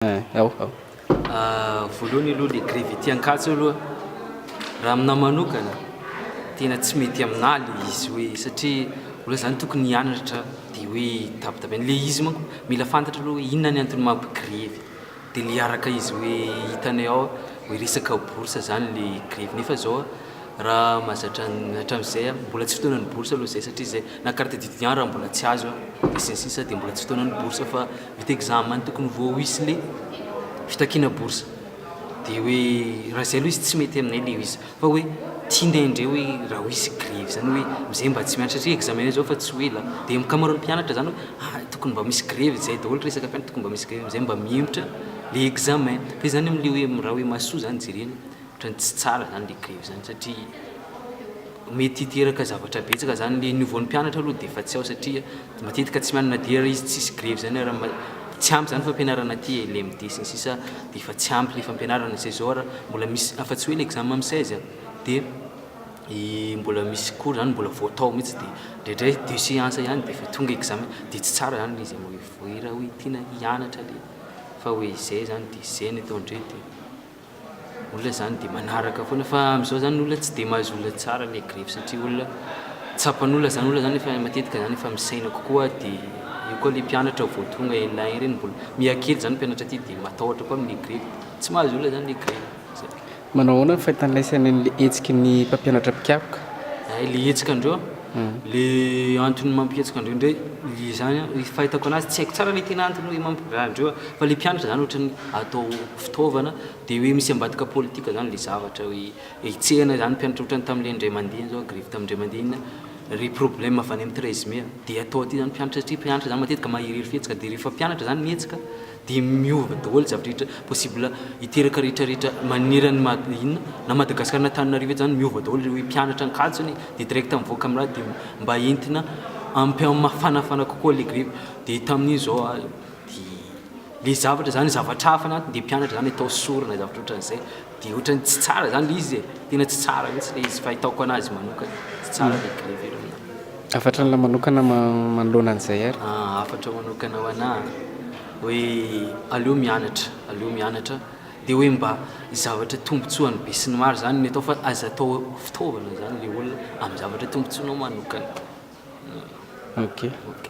Ao, ao. Voalohany aloha, le grève ety Ankatso aloha, raha aminahy manokana, tena tsy mety aminahy le izy hoe, satria olona zany tokony hianatra, de hoe tabitabaina le izy manko. Mila fantatra aloha hoe inona ny antony mampigrevy. De le araka izy hoe hitanay ao hoe resaka bourse zany le grève, nefa zao raha mahazatra hatramin'izay mbola tsy fotoanan'ny bourse aloha zay, satria zay na carte d'étudiant raha mbola tsy azo de sy ny sisa, de mbola tsy fotoanan'ny bourse, fa vita examen tokony vao hisy le fitakiana bourse. De hoe raha zay aloha izy tsy mety aminay le izy, fa hoe tianay hoe raha ho hisy grève zany hoe amizay mba tsy mianatra, satria examen zao fa tsy ho ela. De ankamaroan'ny mpianatra zany hoe ah, tokony mba misy grève zay daholo, resaka mpianatra, tokony mba misy grève amizay mba mihemotra le examen. Fa izy zany am'le hoe raha hoe mahasoa zany jerena, ohatrany tsy tsara zany le grève zany, satria mety hiteraka zavatra betsaka zany. Le niveau-n'ny mpianatra aloha de efa tsy ao, satria matetika tsy mianana de raha izy tsisy grève zany, raha tsy ampy zany fampianarana aty LMD sy ny sisa, de efa tsy ampy le fampianarana zay zao. Raha mbola misy afa-tsy hoe le examen amin'ny 16, de mbola misy cours zany mbola voatao mihitsy, de indraindray deux séances ihany de efa tonga examen, de tsy tsara zany le izy hoe raha hoe tiana hianatra le fa hoe zay zany. De zay ny ataondreo, de olona zany de manaraka foana, fa am'izao zany olona tsy de mahazo olona tsara le grève, satria olona tsapan'olona zany, olona zany efa matetika zany efa misaina kokoa. De io koa le mpianatra vao tonga elain reny, mbola mihakely zany mpianatra aty, de matahotra koa amin'le grève, tsy mahazo olona zany le grève zay. Manao ahoana ny fahitan'ilay an'le hetsiky ny mpampianatra mpikaroka? Ay, le hetsika andreo, le antony mampihetsika andreo indray le zany fahitako anazy, tsy haiko tsara le tena antony hoe mampiraha andreo, fa le mpianatra zany ohatrany atao fitaovana, de hoe misy ambadika politika zany le zavatra hoe hetsehana zany mpianatra, ohatrany tam'le indray mandeha zao grève, tam'indray mandeha iny re problème avy any amin'ny 13 mai, de atao aty zany mpianatra, satria mpianatra zany matetika maherihery fihetsika, de rehefa mpianatra zany mihetsika de miova daholo zavatra rehetra possible hiteraka rehetrarehetra manerany inona na Madagasikara na Tananarivo eto zany, miova daholo hoe mpianatra Ankatsony, de direct mivoaka amin'ny raha, de mba entina ampy mafanafana kokoa le grève. De tamin'iny zao de le zavatra zany zavatra hafa anatiny, de mpianatra zany atao sorona zavatra ohatran'izay, de ohatrany tsy tsara zany le izy e, tena tsy tsara mihitsy le izy, fahitako anazy manokana tsy tsara le grève ero aminahy. Hafatra n'la manokana manoloana an'izay ary? Ah, hafatra manokana ho anahy hoe aleo mianatra, aleo mianatra, de hoe mba zavatra tombontsoan'ny be sy ny maro zany ny atao, fa aza atao fitaovana zany le olona amin'ny zavatra tombontsoanao manokana. Ok. Ok.